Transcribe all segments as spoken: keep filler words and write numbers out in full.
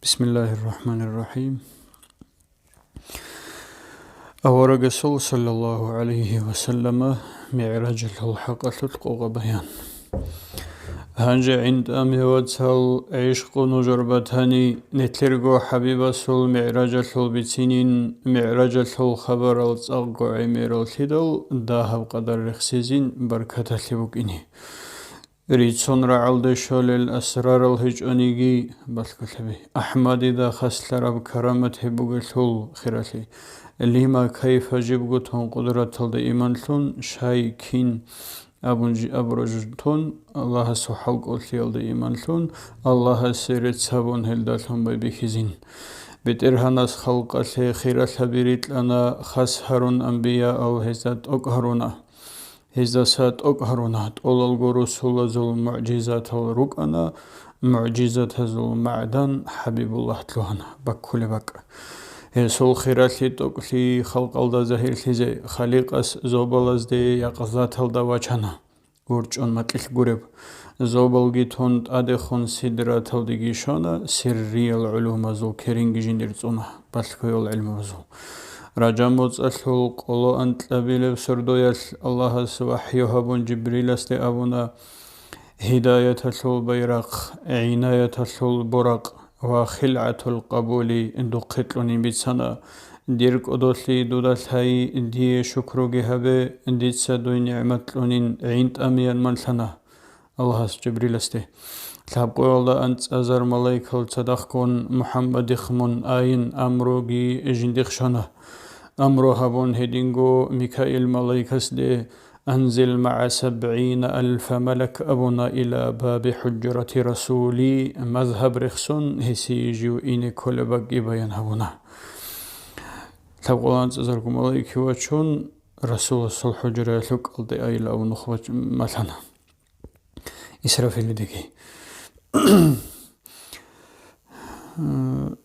بسم الله الرحمن الرحيم. Аварагасул, саллаллагьу гӀалайгьи ва саллама, МигӀражалъул хӀакъалъулъ къокъа баян. Гьанже гӀинтӀаме, вацал, гӀишкъу нужер батани, нилъерго ХӀабибасул МигӀражалъул бицинин, МигӀражалъул хабарал цӀакъго гӀемераллъидал дагьаб къадар рехсезин баркаталъе букӀине. Рицун рагӀалде щолел асрарал гьечӀониги, балъголъаби, АхӀмадида хаслъараб карамат гьеб бугелъул, хиралъи, лима кайфа жибго тун къудраталда иманлъун, щай кин абун жи-, абураб жо тун, Аллагьасул хӀалкӀолъиялда иманлъун, Аллагьасе рецц гьабун гьелдалъун байбихьизин. БетӀергьанас халкъалъе хиралъаби рикьана, хас гьарун анбияал гьезда тӀокӀ гьаруна. Гьездаса тӀокӀ гьаруна, тӀолалго русулазул мугӀжизатал рукӀана, мугӀжизатазул магӀдан ХӀабибуллагь лъугьана, баккулеб бакӀ. Гьесул хиралъи тӀокӀлъи халкъалда загьирлъизе, Халикъас зобалазде якъзаталда вачана, гурчӀун макьилъ гуреб. Зобалги тун тӀадехун сидраталдеги щвана, сирриял гӀулумазул керенги жиндир цӀуна, балъгоял гӀилмубазул. Ражаб моцӀалъул къоло анкьабилеб сордоялъ Аллагьас вахӀю гьабун Жибриласде абуна: «Гьидаяталъул байрахъ, гӀинаяталъул буракъ ва хилгӀатул къабули духъе кьунин бицана. Дир кӀодолъи дуда лъай, дие шукруги гьабе, дица дуй нигӀмат кьунин гӀинтӀамиян манлъана». Аллагьас Жибриласде: «Лъабкъоялда анцӀазар малаикал цадахъгун МухӀаммадихъ мун айин», амруги жиндихъ щвана. Амру гьабун гьединго Микаил малаикасде: «Анзил магӀа сабгӀина алфа малак», абуна, «ила баби хӀужрати расули», мазгьаб рехсон, гьесие жив ине кколеб бакӀги баян гьабуна. Лъабкъоялда анцӀазарго малаики вачун, Расуласул хӀужраялъул кӀалде айила абун нух бач-, малъана. Исрафилидеги.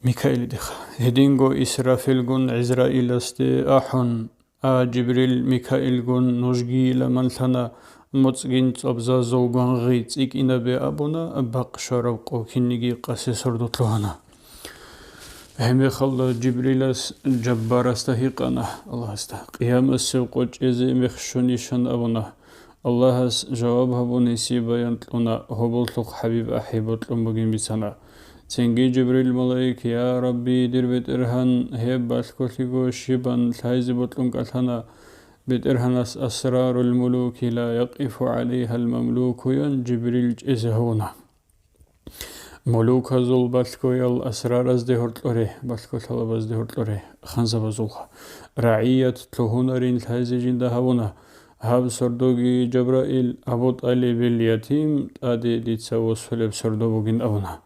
Микаилидеха. Гьединго Исрафилгун ГӀизраиласде ахӀун: «А, Жибрил, Микаилгун нужгийила манлъана, моцӀгин цӀобзазул гвангъи цӀикӀкӀинабе», абуна, бакъ щвараб къо кинниги къасе сордо лъугьана. Гьебмехалда Жибрилас Жаббарасда гьикъана Аллагьасда, къиямасеб къо чӀезе мех щунищан абуна. Аллагьас жаваб гьабун, гьесие баян кьуна, гьоболлъухъ ХӀабиб ахӀи бокьун бугин бицана. Цинги Жибрил малаик: «Я Рабби, дир БетӀергьан, гьеб балъголъиго щибан лъайзе бокьун кӀалъана? БетӀергьанас асрарул мулуки ла якъифу гӀалайгьал мамлуку», — ян Жибрил чӀезе гьавуна. Мулуказул балъгоял асраразде гьоркьоре, балъголъалабазде гьоркьоре, ханзабазулха, рагӀият лъугьунарин лъайзе жинда гьавуна. Гьаб сордоги Жабраил Абу ТӀалибил ятим тӀаде дица восулеб сордо бугин абуна.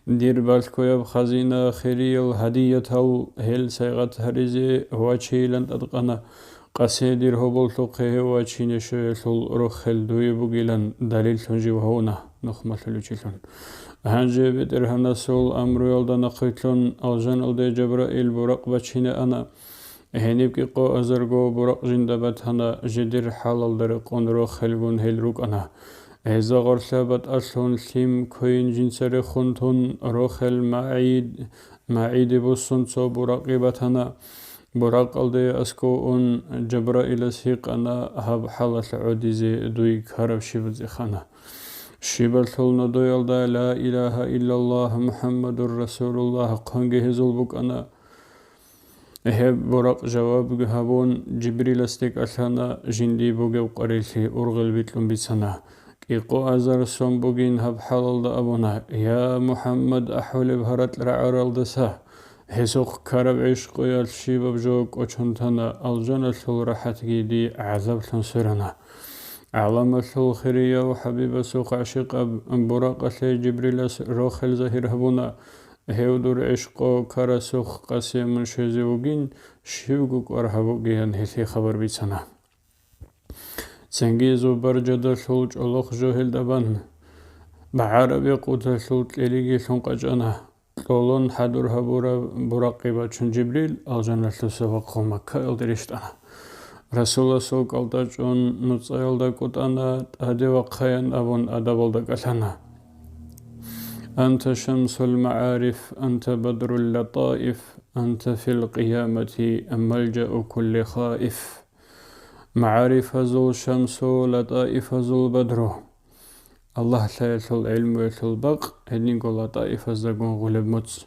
Дир балъгояб хазина, хириял гьадиятал гьел сайгъат гьаризе вачейилан тӀадкъана. Къасе дир гьоболлъухъе гьев вачине щвеялъул рохел дуе бугилан далиллъун жив гьавуна, нухмалъулев чилъун. Гьанже БетӀергьанасул амруялда нахъвилълъун алжаналде Жабраил буракъ бачине ана. Гьениб кӀикъоазарго буракъ жинда батана, жидер хӀалалда рекъон рохелгун гьел рукӀана. Гьезда гъорлъа батӀалъун лъим квейин жинца рехун тун, рохел магӀид-, магӀиде буссун цо буракъи батана. Буракъалде аскӀов ун, Жабраилас гьикъана: «Гьаб хӀалалъ гӀодизе дуй ккараб щиб цӀехана?» Щибалъул нодоялда «Ла илагьа иллаллагь, МухӀаммадур Расулуллагь» хъванги гьезул букӀана. Гьеб буракъ жаваб гьабун, Жибриласде кӀалъана, жиндие бугеб къварилъи ургъел бикьун бицана. КӀикъоазар сон бугин гьаб хӀалалда абуна: «Я МухӀаммад, ахӀулеб гьаракь рагӀаралдаса, гьесухъ ккараб гӀишкъуялъ щибаб жо кӀочон тана, алжаналъул рахӀатги дие гӀазаблъун сверана». ГӀаламалъул хирияв ХӀабибасухъ гӀашикъаб буракъалъе Жибрилас рохел загьир гьабуна. Гьев дур гӀишкъо ккарасухъ къасе мун щвезе вугин, щибго кӀвар гьабугеян гьелъие хабар бицана. Цинги Зубаржадалъул чӀолохъ жо гьелда бан, багӀараб якъуталъул кьелиги лъун къачӀана. Кьолон хӀадур гьабураб буракъи бачун Жибрил алжаналъуса вахъун Маккаялде рещтӀана. Расуласул кӀалда чӀун нуцӀаялда кӀутӀана, тӀаде вахъаян абун адабалда кӀалъана. أنت شمس المعارف، أنت بدر اللطائف، أنت في القيامة ملجأ كل خائف. МагӀарифазул шамсу, латӀаифазул бадру. Аллагь лъаялъул гӀилмуялъул бакъ, гьединго латӀаифаздагун гъулеб моцӀ.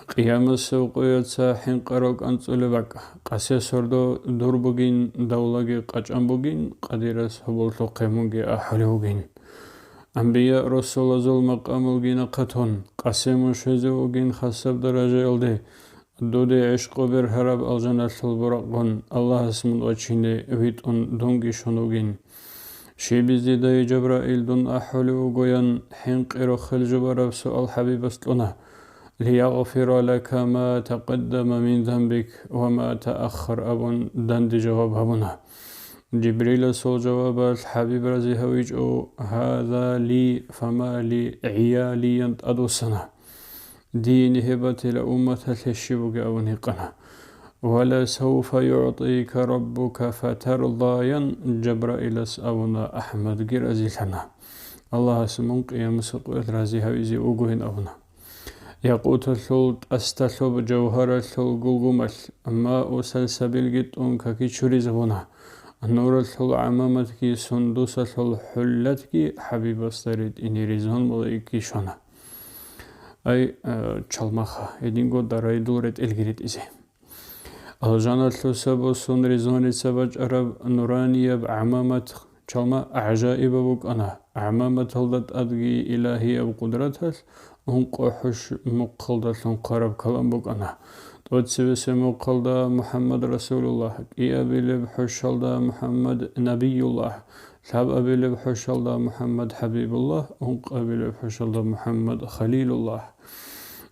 Къиямасев къояца хӀинкъарал кӀанцӀулеб бакӀ, къасе сордо дур бугин, давлаги къачӀан бугин, къадирас гьоболлъухъе мунги ахӀулев вугин. Амбия-русулазул макъамалги нахъатун, къасе мун щвезе вугин хасаб даражаялде, дуде гӀишкъу бергьараб алжаналъул буракъгун, Аллагьас мун вачине витӀун дунги щун вугин. Щибизе дай, Жабраил, дун ахӀулев вугоян, хӀинкъи рохел жубараб суал ХӀабибас кьуна: «ليغفر لك ما تقدم من ذنبك وما تأخر», — абун данде жаваб гьабуна. Жибриласул жавабалъ ХӀабиб рази гьавичӀо: «هذا لي فما لي عيالي», — ян тӀадвуссана. Дие гьеб батила, умматалъе щиб бугеб абун гьикъана. «ولسوف يعطيك ربك فترضى», — ян Жабраилас абуна, АхӀмадги разилъана. Аллагьас мун къиямасеб къоялъ рази гьавизе вугоин абуна. Якъуталъул тӀасалъуб жавгьаралъул гулгумалъ мау салсабилги тӀун каки чуризабуна. Нуралъул гӀамаматги сундусалъул хӀуллатги ХӀабибасда ретӀине Ризван малаикги щвана. Ай, э, чалмаха, гьединго дарайдул ретӀелги ретӀизе. Алжаналъуса босун Ризваница бачӀараб нуранияб гӀамамат чалма гӀажаибаб букӀана. ГӀамаматалда тӀадги илагьияб къудраталъ ункъо хӀуш мухъалдалъун хъвараб калам букӀана. ТӀоцебесеб мухъалда МухӀаммад Расулуллагь, кӀиабилеб хӀушалда МухӀаммад Набиюллагь, лъабабилеб хӀушалда МухӀаммад ХӀабибуллагь, ункъабилеб хӀушалда МухӀаммад Халилуллагь.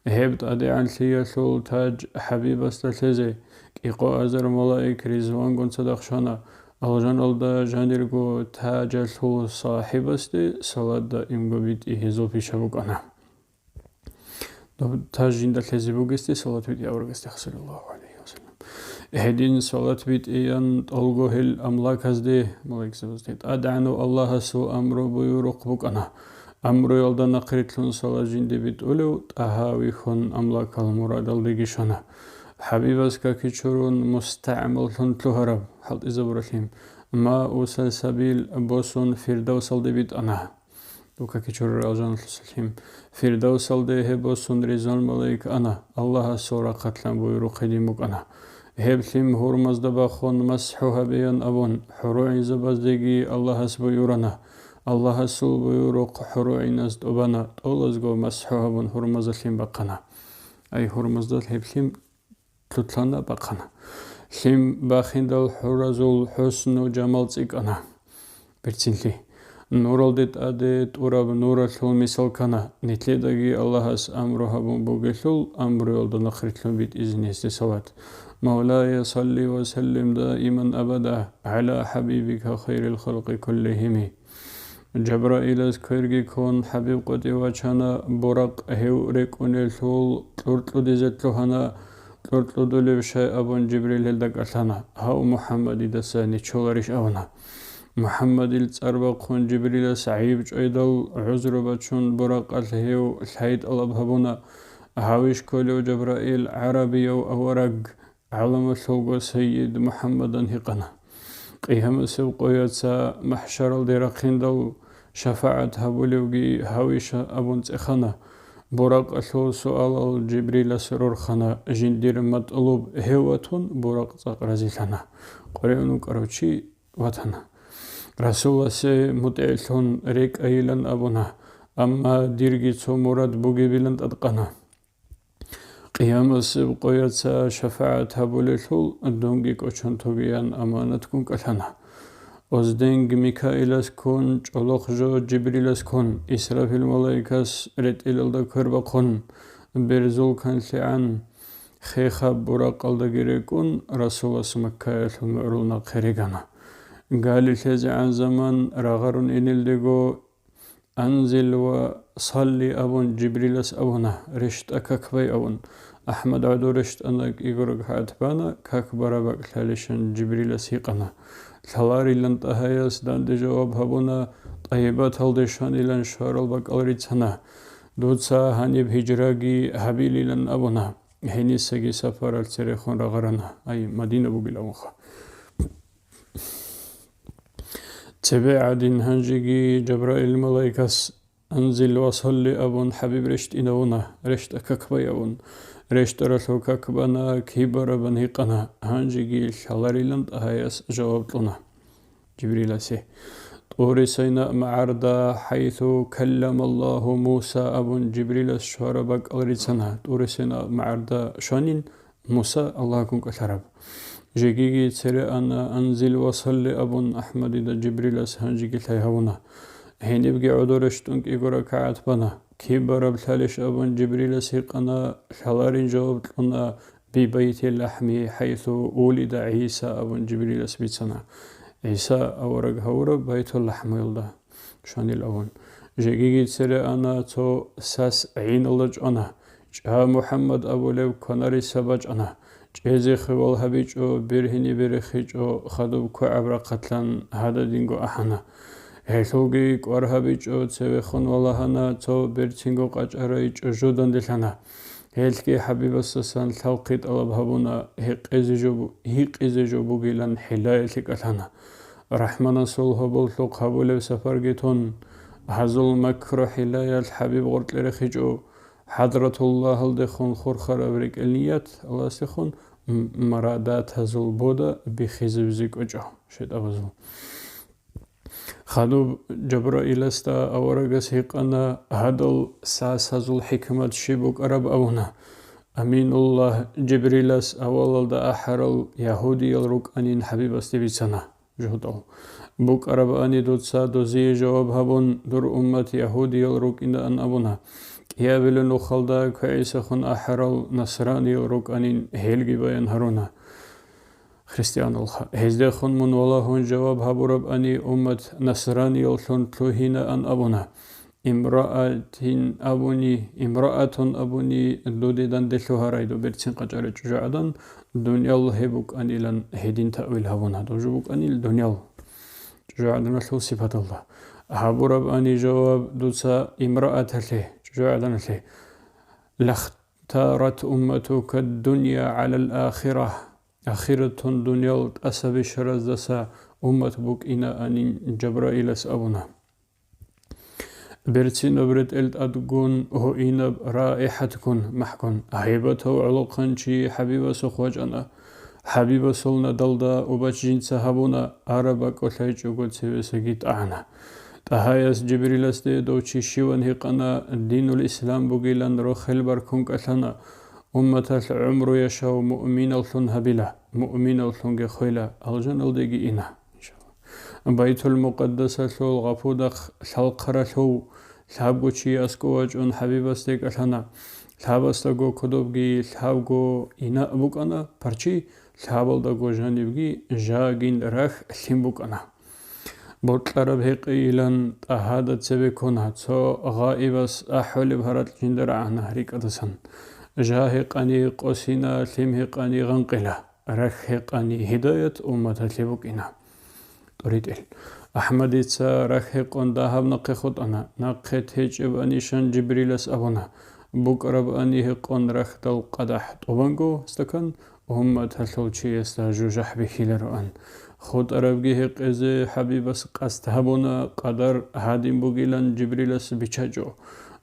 Гьеб тӀадегӀанлъиялъул таж ХӀабибасда лъезе, кӀикъоазар малаик Ризвангун цадахъ щвана, алжаналда жанирго тажалъул сахӀибасде салат даимго битӀи гьезул пиша букӀана. Доб таж жинда лъезе бугесде салат битӀи аварагасде, саллаллагьу гӀалайгьи ва саллам. Гьедин салат битӀиян тӀолго гьел амлаказде, малаикзабазде, ТӀадегӀанав Аллагьасул амру буюрухъ букӀана. Амруялда нахърилълъун салат жинде битӀулев, тӀагьа вихьун амлакал мурадалдеги щвана. ХӀабибас каки чурун мустагӀмаллъун лъугьараб, хӀалтӀизабуралъим, мау салсабил босун Фирдавсалде битӀана. Дукаки чурарал жанлъусалъим. Фирдавсалде гьеб босун Ризван малаик ана, Аллагьасул рахъалъан буюрухъ гьедин букӀана. Гьеб лъим гьурмазда бахун масхӀу гьабеян абун, хӀуругӀинзабаздеги Аллагьас буюрана. Аллагьасул буюрухъ хӀуругӀиназ тӀубана, тӀолазго масхӀу гьабун гьурмазда лъим бахъана. Ай, гьурмазда гьеб лъим лъутлъана, бахъана. Лъим бахиндал хӀуразул хӀусну-жамал цӀикӀкӀана. Берцинлъи. Нуралде тӀаде тӀураб нуралъул мисал ккана. Нилъедаги Аллагьас амру гьабун бугелъул, амруялда нахърилълъун битӀизе несде салат. مولاي صل وسلم دائما أبدا على حبيبك خير الخلق كلهم. Жабраилас кверги ккун ХӀабиб къотӀи вачана, буракъ гьев рекӀунелъул кьуркьудизе лъугьана, кьуркьудулев щай абун Жибрил гьелда кӀалъана, гьав МухӀаммадидаса нечоларищ абуна. МухӀаммадил цӀар бахъун Жибрилас гӀайиб чӀвайдал, гӀузру бачун буракъалъ гьев лъай тӀалаб гьабуна, гьавищ кколев Жабраил гӀарабияв авараг, гӀаламалъулго Сайид МухӀаммадан гьикъана. Къиямасеб къояца махӀшаралде рахъиндал шафагӀат гьабулевги гьавиша абун цӀехана. Буракъалъул суалал Жибрилас рорхана, жиндир матӀлуб гьев ватун, буракъ цӀакъ разилъана. КъваригӀун вукӀарав чи ватана. Расуласе мутӀигӀлъун рекӀайилан абуна, амма дирги цо мурад бугебилан тӀадкъана. Къиямасеб къояца шафагӀат гьабулелъул дунги кӀочон тогеян аманатгун кӀалъана. Озденг Микаилас ккун, чӀолохъ жо Жибрилас ккун, Исрафил малаикас ретӀелалда квер бахъун, берзул канлъигӀан хехаб буракъалдаги рекӀун, Расулас Маккаялъул мугӀрул нахъе регана. Гали лъезегӀан заман рагъарун инелдего, «Анзил ва салли», — абун, Жибрилас абуна, «РещтӀа, как бай», — абун. АхӀмад гӀодов рещтӀана, кӀиго ракагӀат бана, как бараб бакӀ лъалищан Жибрилас гьикъана. Лъаларилан тӀагьаяс данде жаваб гьабуна, тӀайибаталде щванилан щварал бакӀал рицана. Дуца гьаниб гьижраги гьабилилан абуна, гьенисаги сапарал церехун рагъарана, ай, Мадина бугилавухъа. Цебе гӀадин гьанжеги Жабраил малайкас «Анзил ва салли» абун ХӀабиб рещтӀинавуна, рещтӀа как бай абун. РещтӀаралъув как бана, кибарабан гьикъана, гьанжеги лъаларилан ТӀагьаяс жаваб кьуна Жибриласе. ТӀури Сайна магӀарда, «ХӀайсу калламаллагьу Муса» абун Жибрилас щвараб бакӀал рицана. ТӀури Сайна магӀарда щванин, Муса Аллагьгун кӀалъараб. Жегиги цере ана, «Анзил ва салли» абун АхӀмадида Жибрилас гьанжеги лъай гьавуна. Гьенибги гӀодор рещтӀун кӀиго ракагӀат бана. Кибараб лъалищ абун Жибрилас гьикъана, лъаларин жаваб кьуна, «Би байти лахӀми хӀайсу улида ГӀиса» абун Жибрилас бицана. ГӀиса авараг гьавураб Байтул-ЛахӀмуялда щванил абун. Жегиги цере ана, цо сас гӀиналда чӀвана. ЧӀа МухӀаммад абулеб кванариса бачӀана. ЧӀезе хевал гьабичӀо, бергьине берехичӀо, хадуб квегӀаб рахъалъан гьададинго ахӀана. Гьелъулги кӀвар гьабичӀо, цевехун валагьана, цо берцинго къачӀарай чӀужу данделъана. Гьелъги ХӀабибасдасан лъалхъи тӀалаб гьабуна, гьикъизе жо бу-, гьикъизе жо бугилан хӀилаялъе кӀалъана. РахӀманасул гьоболлъухъ гьабулеб сапарги тун, гьазул макру-хӀилаялъ ХӀабиб гъоркье рехичӀо, ХӀадратуллагьалдехун хурхараб рекӀел ният, Аллагьасдехун, м-, марадатазул бода бихизебизе кӀочӀо шайтӀабазул. Хадуб Жабраиласда аварагас гьикъана, гьадал сасазул хӀикмат щиб букӀараб абуна. Аминуллагь Жибрилас авалалда ахӀарал ягьудиял рукӀанин ХӀабибасде бицана. ЖугьутӀал. БукӀарабани дуца дозие жаваб гьабун, дур уммат ягьудиял рукӀинаан абуна. КӀиабилеб нухалда квегӀисехун ахӀарал насраниял рукӀанин гьелги баян гьаруна. Христианалха. Гьездехун мун валагьун жаваб гьабурабани уммат насранияллъун лъугьинаан абуна. Имраатин абуни, имраатун абуни, дудедан делъугьарай, доб берцин къачӀарай чӀужугӀадан, дуниял гьеб букӀанилан гьедин таъвил гьабуна, доб жо букӀанил дуниял чӀужугӀаданалъул сипаталда. Гьабурабани жаваб дуца имрааталъе, чӀужугӀаданалъе: «Лахтарат умматука дунья гӀалал ахира», ахиратун дуниял тӀаса бищараздаса уммат букӀинаанин Жабраилас абуна. Берцинаб ретӀел тӀадгун, гьуинаб раихӀатгун, махӀгун, гьайбатав гӀолохъанчи ХӀабибасухъ вачӀана. ХӀабибасул надалда убач жинца гьабуна, араб бакӀулъайчӀого цевесаги тӀагӀана. ТӀагьаяс Жибриласде дов чи щиван гьикъана, динул ислам бугилан рохел баркун кӀалъана, умматалъ гӀумру яшав муъминаллъун гьабила, муъминаллъунги хвела, алжаналдеги ина. Байтул-Мукъаддасалъул гъапудахъ лъалхъаралъув лъабго чи аскӀов вачӀун ХӀабибасде кӀалъана. Лъабасдаго кодобги лъабго ина букӀана парчи, лъабалдаго жанибги жагин рахь лъим букӀана. Бокьараб гьекъейилан ТӀагьада цебе ккуна, цо гъаибас ахӀулеб гьаракь жинда рагӀана рикӀкӀадасан. Жа гьекъани къосина, лъим гьекъани гъанкъила. Рахь гьекъани гьидаят умматалъе букӀина. ТӀоритӀел. АхӀмадица рахь гьекъон дагьаб нахъе хутӀана. Нахъе течӀеб анищан Жибрилас абуна, букӀараб ани гьекъон рахьдал къадахӀ тӀубанго, стакан, умматалъул чиясда жужахӀ бихьилароан. ХутӀарабги гьекъезе ХӀабибас къасд гьабуна, къадар гьадин бугилан Жибрилас биччачӀо.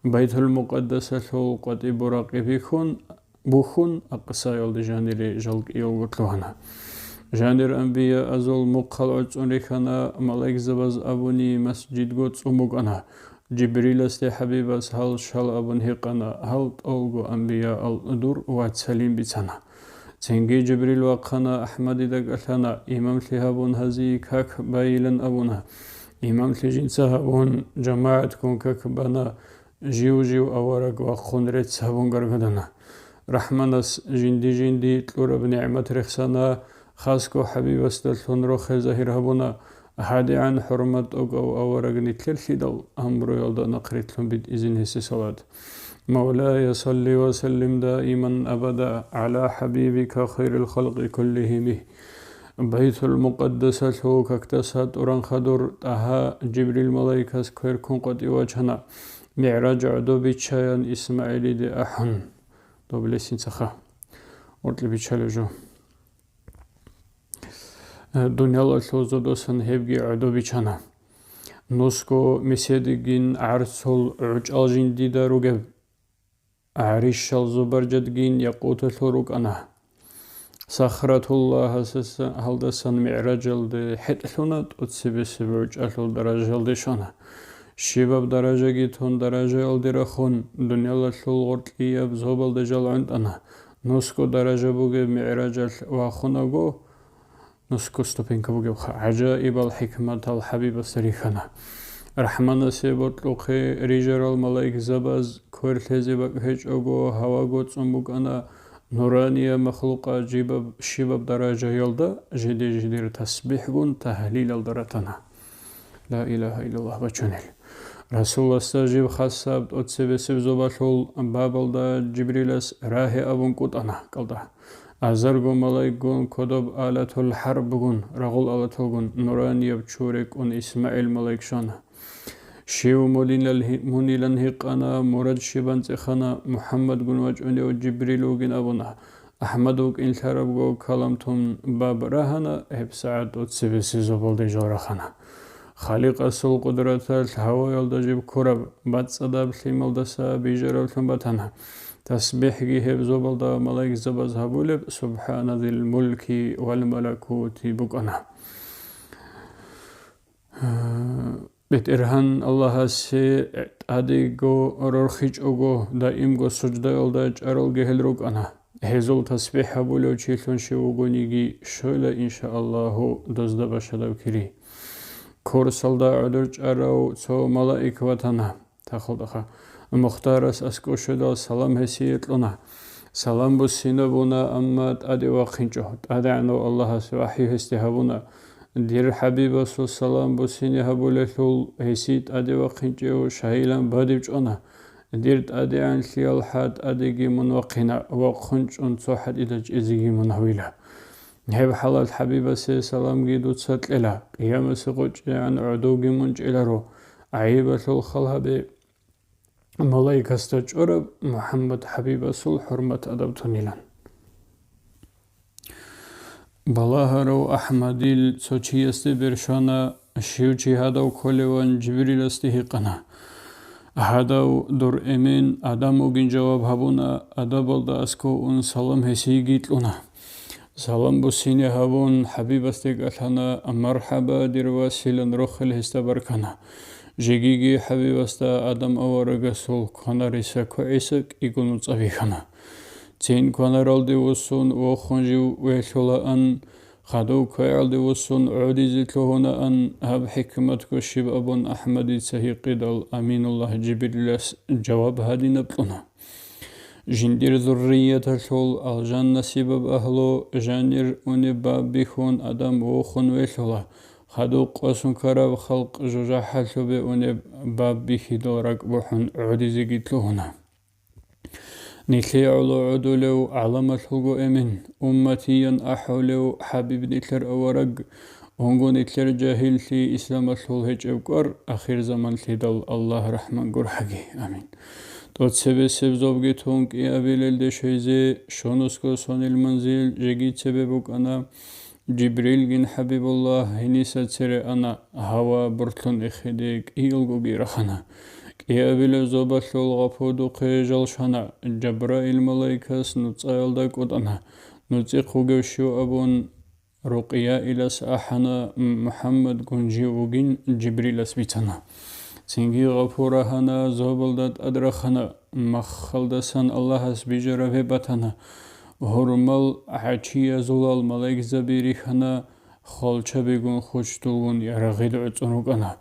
Байтул-Мукъаддасалъул къватӀи Буракъи бихьун, бухьун, Акъсаялде жанире жалкӀиялго лъугьана. Жанир анбияазул мухъал гӀуцӀун рихьана, малаикзабаз абуни масжидго цӀун букӀана. Жибриласде ХӀабибас гьал щал абун гьикъана, гьал тӀолго анбияал дур вацалин бицана. Цинги Жибрил вахъана, АхӀмадида кӀалъана, имамлъи гьабун гьазие как байилан абуна. Имамлъи жинца гьабун, жамагӀатккун как бана, жив-жив авараг вахъун рецц гьабун гаргадана. РахӀманас жинди-жинди кьураб нигӀмат рехсана, хасго ХӀабибасдалъун рохел загьир гьабуна, гьадигӀан хӀурмат тӀокӀав авараг нилъелъидал амруялда нахърилълъун битӀизин гьесие салат. Мавлая, салли ва саллим даиман абада гӀала хӀабибика хайрил халкъи куллихими. Байтул-Мукъаддасалъул какдаса тӀуран хадур ТӀагьа Жибрил малаикас кверкун къватӀив вачана. МигӀраж гӀодобиччаян ИсмагӀилиде ахӀун, доб лесницаха, гъоркье биччалев жо. Дуниялалъул зодасан гьебги гӀодобиччана. Нусго меседигин гӀарцул гӀучӀал жиндида ругеб, гӀарищал зобаржадгин якъуталъул рукӀана. Сахратуллагьасаса гьалдасан мигӀражалде хӀетӀлъуна, тӀоцебесеб гӀучӀалъул даражалде щвана. Щибаб даражаги тун, даражаялде рахун, дуниялалъул гъоркьияб зобалда жал гӀунтӀана. Нусго даража бугеб мигӀражалъ вахунаго, нусго ступенька бугебха, гӀажаибал хӀикматал ХӀабибасда рихьана. РахӀманасе бокьухъе рижарал малаикзабаз квер лъезе бакӀ гьечӀого гьаваго цӀун букӀана, нуранияб махлукъат жибаб-, щибаб даражаялда жиде-жидер тасбихӀгун тагьлилалда ратана. Ла илагьа иллаллагь бачунел. Расуласда жиб хасаб тӀоцебесеб зобалъул бабалда Жибрилас рагье абун кӀутӀана кӀалда. Азарго малаикгун кодоб алатул хӀарбгун, рагъул алаталгун, нуранияб чу рекӀун ИсмагӀил малаик щвана. Щив мунилан гьи-, мунилан гьикъана, мурад щибан цӀехана, МухӀаммадгун вачӀунев Жибрил вугин абуна. АхӀмад вукӀинлъарабго калам тун баб рагьана, гьебсагӀат тӀоцебесеб зобалде жал рахана. Халикъасул къудраталъ гьаваялда жиб ккураб, бацӀцӀадаб лъималдаса бижараблъун батана. ТасбихӀги гьеб зобалда малаикзабаз гьабулеб «СубхӀана зил мулки вал малакути» букӀана. БетӀергьан Аллагьасе тӀадего рорхичӀого, даимго суждаялда чӀаралги гьел рукӀана. Гьезул тасбихӀ гьабулев чилъун щив вугониги щойла, иншааллагьу, дозда башадаб кири. Курсалда гӀодор чӀарав цо малаик ватана тахалдаха. Мухтарас аскӀов щведал салам гьесие кьуна. Салам буссинабуна, амма тӀаде вахъинчӀо. ТӀадегӀанав Аллагьас вахӀю гьесде гьабуна: «Дир хӀабибасул салам буссине гьабулелъул, гьесие тӀаде вахъинчӀев шагьилан бадиб чӀвана. Дир тӀадегӀанлъиял хӀа тӀадеги мун вахъина, вахъунчӀун цо хӀатӀида чӀезеги мун гьавила. Гьеб хӀалалъ хӀабибасе саламги дуца кьела, къиямасе къочӀегӀан гӀодовги мун чӀеларо. ГӀайибалъул хал гьабе». Малаикасда чӀвараб МухӀаммад хӀабибасул хӀурмат-адаб тунилан. Балагьарав АхӀмадил цо чиясде берщвана, щив чи гьадав кколеван, Жибриласде гьикъана. Гьадав дур эмен Адам вугин жаваб гьабуна, адабалда аскӀов ун салам гьесиеги кьуна. Салам буссине гьабун, хӀабибасде кӀалъана, «МархӀаба, дир василан», рохел гьесда баркана. Жегиги хӀабибасда Адам аварагасул кванариса квегӀиса кӀиго нуцӀа бихьана. Цин кванаралде вуссун вохун жив велъулаан, хадув квегӀалде вуссун гӀодизе лъугьунаан, гьаб хӀикматго щиб абун АхӀмадица гьикъидал, Аминуллагь Жибрилас жаваб гьадинаб кьуна. Жиндир зуррияталъул алжан-насибаб агьлу жанир унеб баб бихьун Адам вохун велъула, хадуб къосун ккараб халкъ жужахӀалъубе унеб баб бихьидал ракӀбухӀун гӀодизеги лъугьуна. Нилъее гӀоло гӀодулев гӀаламалъулго эмен, умматиян ахӀулев хӀабиб нилъер авараг, Унго нилъер жагьиллъи исламалъул гьечӀеб кӀвар, ахирзаманлъидал Аллагь рахӀман гурхӀаги. Амин. ТӀоцебесеб зобги тун кӀиабилелде щвезе, щунусго сонил манзил жеги цебе букӀана. Жибрилгин ХӀабибуллагь гьениса цере ана, гьава бурлъун эхеде кӀиялгоги рахана. КӀиабилеб зобалъул гъапудухъе жал щвана, Жабраил малаикас нуцӀаялда кӀутӀана, нуцӀихъ вугев щив абун, Рукъиялас ахӀана, МухӀаммадгун жив вугин Жибрилас бицана. Цинги гъапу рагьана, зобалда тӀад рахана, маххалдасан Аллагьас бижараб гьеб батана. Гьурмал гӀачиязулал малаикзаби рихьана, хвалчабигун хучдулгун ярагъил гӀуцӀун рукӀана.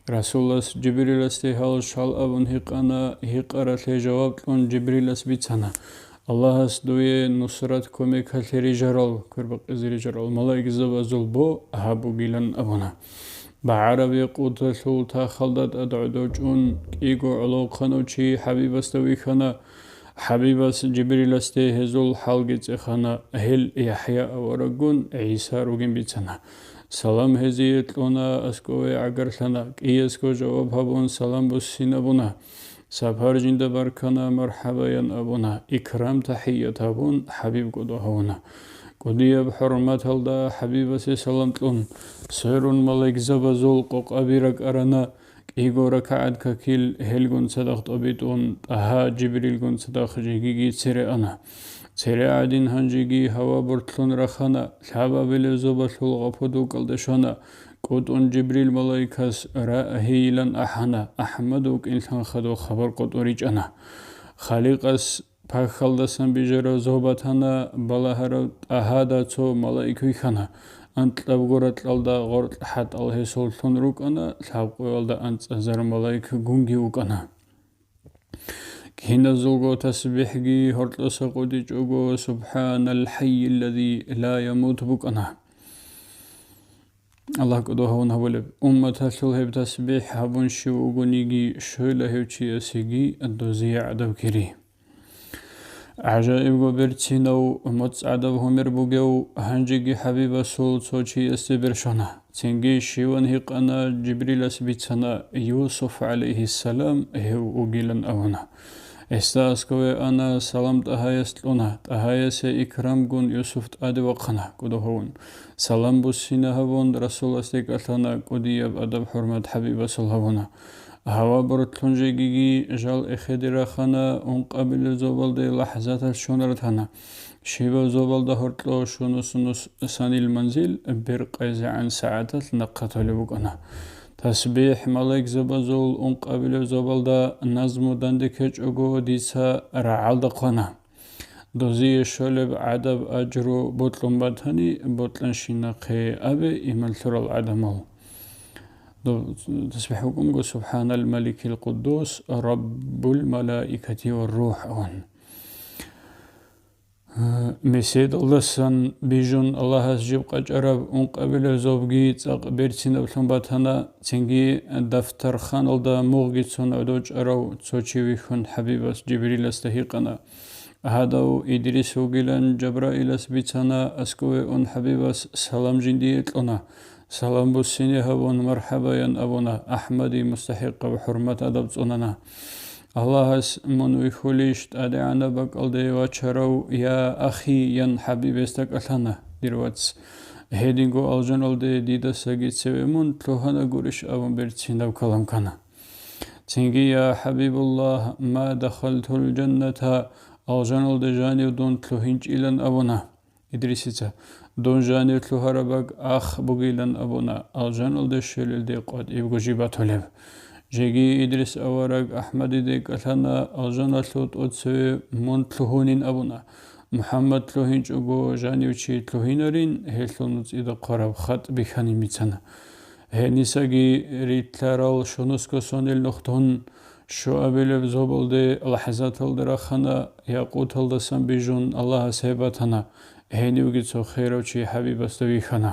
Расулас Жибриласде гьал щал абун гьикъана, гьикъаралъе жаваб кьун Жибрилас бицана. Аллагьас дуе нусрат-кумекалъе рижарал, квербакъизе рижарал малаикзабазул бо гьаб бугилан абуна. БагӀараб якъуталъул тахалда тӀад гӀодов чӀун, кӀиго гӀолохъанав чи ХӀабибасда вихьана. ХӀабибас Жибриласде гьезул хӀалги цӀехана, гьел ЯхӀя авараггун ГӀиса ругин бицана. Салам гьезие кьуна, аскӀове гӀагарлъана, кӀиясго жаваб гьабун, салам буссинабуна. Сапар жинда баркана, мархӀабаян абуна, икрам-тахӀият гьабун, ХӀабиб кӀодо гьавуна. КӀудияб хӀурматалда ХӀабибасе салам кьун, сверун малаикзабазул къокъаби ракӀарана, кӀиго ракагӀат какил гьелгун цадахъ тӀобитӀун, ТӀагьа Жибрилгун цадахъ жегиги цере ана. Цере гӀадин гьанжеги гьава бортлъун рахана, лъабабилеб зобалъул гъапудукалде щвана, КӀутӀун Жибрил малаикас рагьийилан ахӀана, АхӀмад вукӀинлъан хадуб хабар къотӀо ричӀана. Халикъас пахьалдасан бижараб зоб батана, балагьарав ТӀагьада цо малаик вихьана, анкьабго ракьалда гъоркь хӀатӀал гьесул лъун рукӀана, лъабкъоялда анцӀазар малаик гунги вукӀана. Киназулго тасбихӀги гьоркьоса къотӀичӀого, «СубхӀаналхӀаййиллази ла ямут» букӀана. Аллагь кӀодо гьавун гьабулеб. Умматалъул гьеб тасбихӀ гьабун щив вугониги, щойла гьев чиясеги дозие гӀадаб кири. ГӀажаибго берцинав, моцӀ гӀадаб гьумер бугев, гьанжеги ХӀабибасул цо чиясде берщвана. Цинги щиван гьикъана, Жибрилас бицана, Юсуф, гӀалайгьиссалам, гьев вугилан абуна. Гьесда аскове ана, салам ТӀагьаяс кьуна, ТӀагьаясе икрамгун Юсуф тӀаде вахъана, кӀодо гьавун. Салам буссина гьабун, Расуласде кӀалъана, кӀудияб адаб-хӀурмат ХӀабибасул гьабуна. Гьава бортлъун жегиги, жал эхеде рахана, ункъабилеб зобалде лахӀзаталъ щун ратана. Щибаб зобалда гьоркьо щунус-нус санил манзил, беркъайзегӀан сагӀаталъ нахъа толеб букӀана. ТасбихӀ малаикзабазул ункъабилеб зобалда назму данде ккечӀого дица рагӀалда хъвана. Дозие щолеб гӀадаб-ажру бокьун батани, бокьанщинахъе абе, иман лъурал гӀадамал. Доб-, тасбихӀ букӀунго, «СубхӀанал маликил къуддус, раббул малаикати ва рухӀ», – абун. Меседалдасан бижун Аллагьас жиб къачӀараб ункъабилеб зобги цӀакъ берцинаблъун батана, цинги дафтарханалда мугъги цун гӀодов чӀарав цо чи вихьун ХӀабибас Жибриласда гьикъана, гьадав Идрис вугилан Жабраилас бицана, аскове ун ХӀабибас салам жиндие кьуна. Салам буссине гьабун, мархӀабаян абуна, АхӀмади мустахӀикъаб хӀурмат-адаб цӀунана. Аллагьас мун вихьулищ ТӀадегӀанаб бакӀалде вачарав, я ахи, ян ХӀабиб гьесда кӀалъана, дир вац. Гьединго алжаналде дидасаги цеве мун лъугьана гурищ абун берцинаб калам ккана. Цинги, я ХӀабибуллагь, ма дахалтул жанната, алжаналде жанив дун лъугьинчӀилан абуна. Идрисица, дун жанив лъугьараб бакӀ ах бугилан абуна, алжаналде щвелелде къватӀибго жиб батулеб. Жеги Идрис авараг АхӀмадиде кӀалъана, алжаналъув тӀоцеве мун лъугьунин абуна. МухӀаммад лъугьинчӀого жанив чи лъугьинарин, гьелъул нуцӀида хъвараб хатӀ бихьанин бицана. Гьенисаги рилълъарал щунусго сонел нухдун, щуабилеб зобалде лахӀзаталда рахана, якъуталдасан бижун Аллагьас гьеб батана, гьенивги цо херав чи ХӀабибасда вихьана.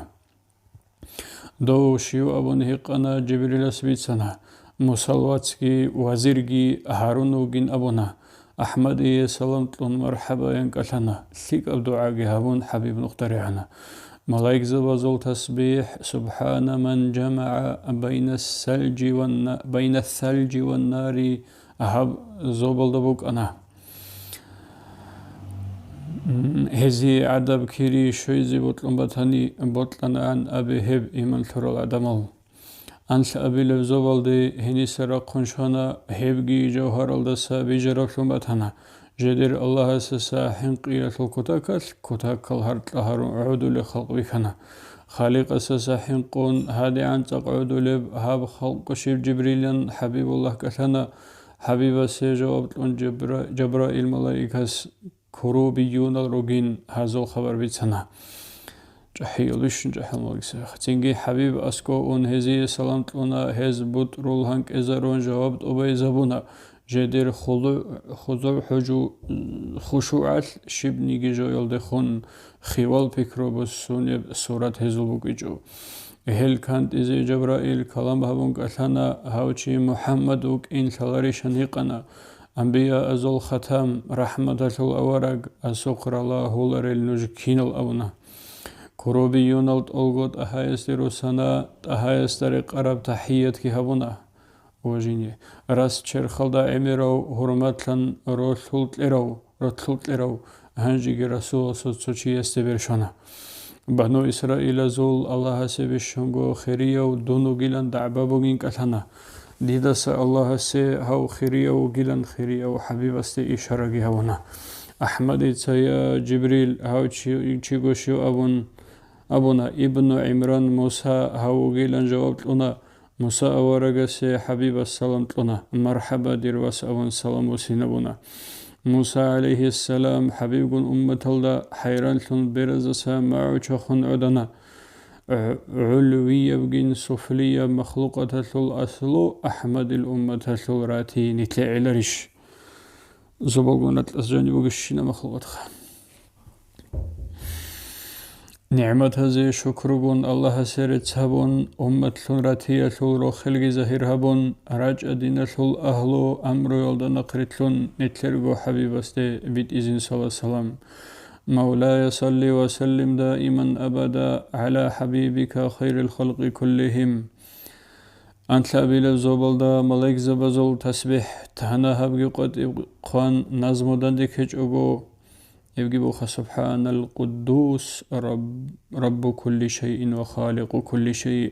Дов щив абун гьикъана, Жибрилас бицана, Мусал вацги вазирги Гьарун вугин абуна. АхӀмадие салам кьун мархӀабаян кӀалъана, лъикӀаб дугӀаги гьабун, ХӀабиб нухда регӀана. Малаикзабазул тасбихӀ, «СубхӀана ман жамагӀа байна салжи ва на-, байна салжи ва нари», гьаб зобалда букӀана. Гьезие гӀадаб кири щвезе бокьун батани, бокьанагӀан абе гьеб, иман лъурал гӀадамал. Анлъабилеб зобалде гьениса рахъун щвана, гьебги жавгьаралдаса бижараблъун батана. Жедер Аллагьасаса хӀинкъиялъул кутакалъ, кутакал гьаркьа гьарун гӀодулел халкъ бихьана. Халикъасаса хӀинкъун гьадигӀан цӀакъ гӀодулеб гьаб халкъ щиб Жибрилан ХӀабибуллагь кӀалъана. ХӀабибасе жаваб кьун Жабра-, Жабраил малаикас, курубиюнал ругин гьазул хабар бицана. ЧӀахӀиял бищун чӀахӀал малаикзабаха. Цинги ХӀабиб аскӀов ун гьезие салам кьуна, гьез бутӀрул гьанкӀезарун жаваб тӀубайзабуна. Жедер хулу-, хузу-, хӀужу-, хушугӀалъ щибниги жоялдехун хивал пикру буссунеб сурат гьезул букӀичӀо. Гьел кантӀизе Жабраил калам гьабун кӀалъана, гьав чи МухӀаммад вукӀин лъаларищан гьикъана. Амбияазул хатам, рахӀматалъул авараг, асухъ ралагьуларел нуж кинал абуна. Курубиюнал тӀолго ТӀагьаясде руссана, ТӀагьаясда рекъараб тахӀиятги гьабуна. уважение. Рас черхалда гӀемерав, гьурматлъан ролъул кьерав, ролъул кьерав, гьанжеги Расуласул цо чиясде бершана. Бану Исраилазул Аллагьасе бищунго хирияв дун вугилан дагӀба бугин кӀалъана. Дидаса Аллагьасе гьав хирияв вугилан хирияв ХӀабибасде ишараги гьавуна. АхӀмадица: «Я Жибрил, гьав чи-, чиго щив?» абун, абуна. Ибну ГӀимран: «Муса гьав вугилан жаваб кьуна». Муса аварагасе ХӀабибас салам кьуна. «МархӀаба, дир вас», — абун салам бусинабуна. Муса, гӀалайгьиссалам, ХӀабибгун умматалда хӀайранлъун беразаса магӀу чохун гӀодана. ГӀу-, гӀулвиябгин суфлияб махлукъаталъул аслу АхӀмадил умматалъул ратий нилъе гӀеларищ? Зобалгун атлас жаниб бугищина махлукъатха. НигӀматазе шукругун Аллагьасе рецц гьабун, умматлъун ратиялъул рохелги загьир гьабун, рачӀа диналъул агьлу амруялда нахърилълъун нилъерго ХӀабибасде битӀизин сала-салам. Мавлая, салли ва саллим даиман абада гӀала хӀабибика хайрил халкъи куллихим. Анлъабилеб зобалда малаикзабазул тасбихӀ, тана гьабги къватӀиб хъван назму дандеккечӀого, гьебги буха: «Субханал Къуддус, Раб-, Раббу кулли шайин ва Халикъу кулли шайъ».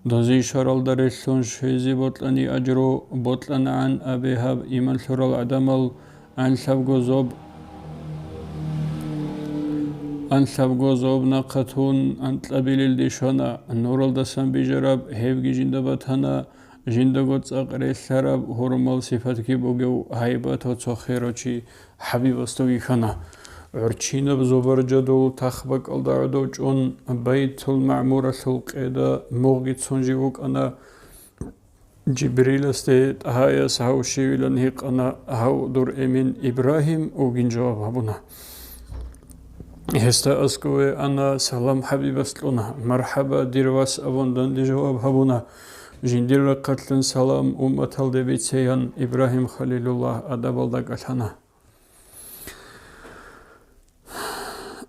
Дози шаралда релълъун щвезе бокьани ажру, бокьанагӀан абе гьаб иман лъурал гӀадамал, анлъабго зоб, анлъабго зоб нахъатун анкьабилелде щвана, нуралдасан бижараб гьебги жинда батана, жиндаго цӀакъ релълъараб гьурмал сипатги бугев гьайбатав цо херав чи ХӀабибасда вихьана. ГӀурччинаб зобаржадул тахбакӀалда гӀодов чӀун, Байтул-МагӀмуралъул къеда мугъги цун жив вукӀана. Жибриласде ТӀагьаяс гьав щивилан гьикъана, гьав дур эмен Ибрагьим вугин жаваб гьабуна. Гьесда аскӀове ана, салам ХӀабибас кьуна. «МархӀаба, дир вас», — абун данде жаваб гьабуна. Жиндир рахъалъан салам умматалде бицеян, Ибрагьим Халилуллагь адабалда кӀалъана.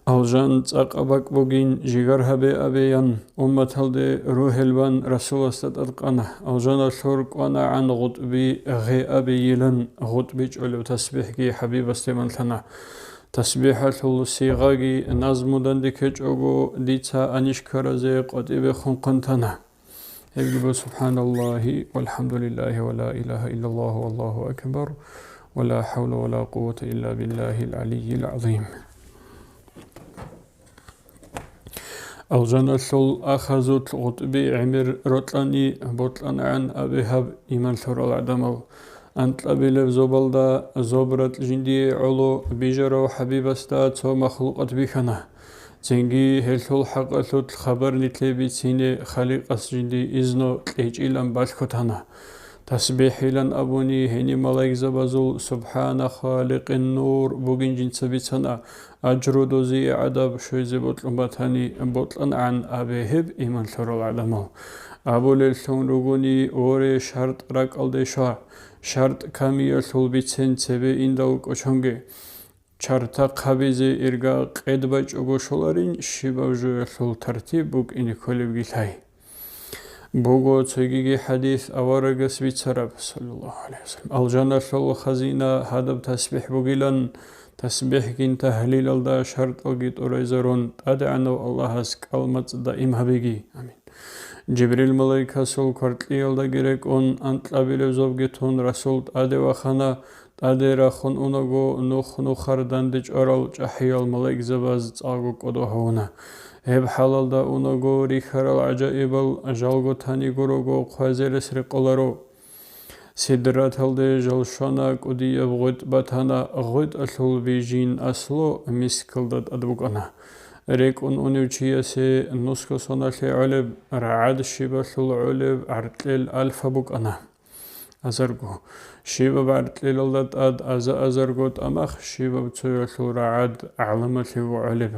Алжан цӀакъаб бакӀ бугин, жигар гьабе абеян, умматалде ругьел бан Расуласда тӀадкъана. Алжаналъур кӀванагӀан гъутӀби гъе абейилан, гъутӀби чӀолев тасбихӀги ХӀабибасде манлъана. ТасбихӀалъул сигъаги назму дандеккечӀого, дица анищ ккаразе къватӀибе хъун хъантана. Гьебги буго: «Субханаллагьи валхӀамдулиллагьи ва ла илагьа иллаллагьу валлагьу акбар, ва ла хӀавла ва ла къуввата илла биллагьил гӀалиййил гӀазим». Алжаналъул ахазул гъутӀби гӀемер рокьани бокьанагӀан абе гьаб иман лъурал гӀадамал. Анкьабилеб зобалда зоб ракь жиндие гӀоло бижарав ХӀабибасда цо махлукъат бихьана. Цинги гьелъул хӀакъалъулъ хабар нилъее бицине Халикъас жиндие изну кьечӀилан балъго тана. ТасбихӀилан абуни, гьениб малаикзабазул «Субхана Халикъин нур» бугин жинца бицана, ажру дозие гӀадаб щвезе бокьун батани, бокьанагӀан абе гьеб иман лъурал гӀадамал. Абулеллъун ругони, воре, шартӀ ракӀалде щва, шартӀ камиялъул бицен цебе индал кӀочонге. Чартахъ гьабизе ирга къед бачӀого щоларин, щибаб жоялъул тартиб букӀине кколебги лъай. Буго цогиги хӀадис аварагас бицараб, саллаллагьу гӀалайгьи вассалам: «Алжаналъул хазина гьадаб тасбихӀ бугилан, тасбихӀгин тагьлилалда шартӀалги тӀурайзарун, ТӀадегӀанав Аллагьас кӀал-мацӀ даим гьабеги. Амин». Жибрил малаикасул кваркьиялдаги рекӀун, анкьабилеб зобги тун, Расул тӀаде вахана, тӀаде рахун унаго, нух-нухар данде чӀварал чӀахӀиял малаикзабаз цӀакъго кӀодо гьавуна. Гьеб хӀалалда унаго рихьарал гӀажаибал жалго тани гурого хъвазерес рекъоларо. Сидраталде жал щвана, кӀудияб гъветӀ батана, гъветӀалъул бижин аслу мискалда тӀад букӀана. РекӀун унев чиясе нусго соналъе гӀолеб, рагӀад щибалъул гӀолеб гӀаркьел альфа букӀана. Азарго. Щибаб гӀаркьелалда тӀад аза-азарго тӀамах, щибаб цоялъул рагӀад гӀаламалъего гӀолеб.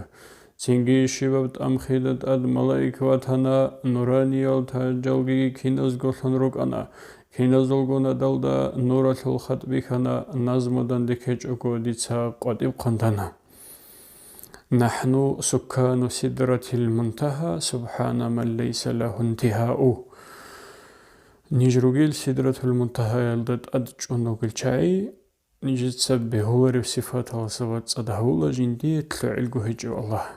Цинги щибаб тӀамхида тӀад малаик ватана, нураниял тажалги киназго лъун рукӀана. Киназулго надалда нуралъул хатӀ бихьана, назму дандеккечӀого дица къватӀиб хъантана. «НахӀну суккану сидратил мунтагьа, субхана ман лайса лагьу интигьау». Ниж ругел Сидратул Мунтагьаялда тӀад чӀун ругел чагӀи, нижеца бегьулареб сифаталдаса бацӀцӀад гьавула жиндие лъугӀилго гьечӀев Аллагь.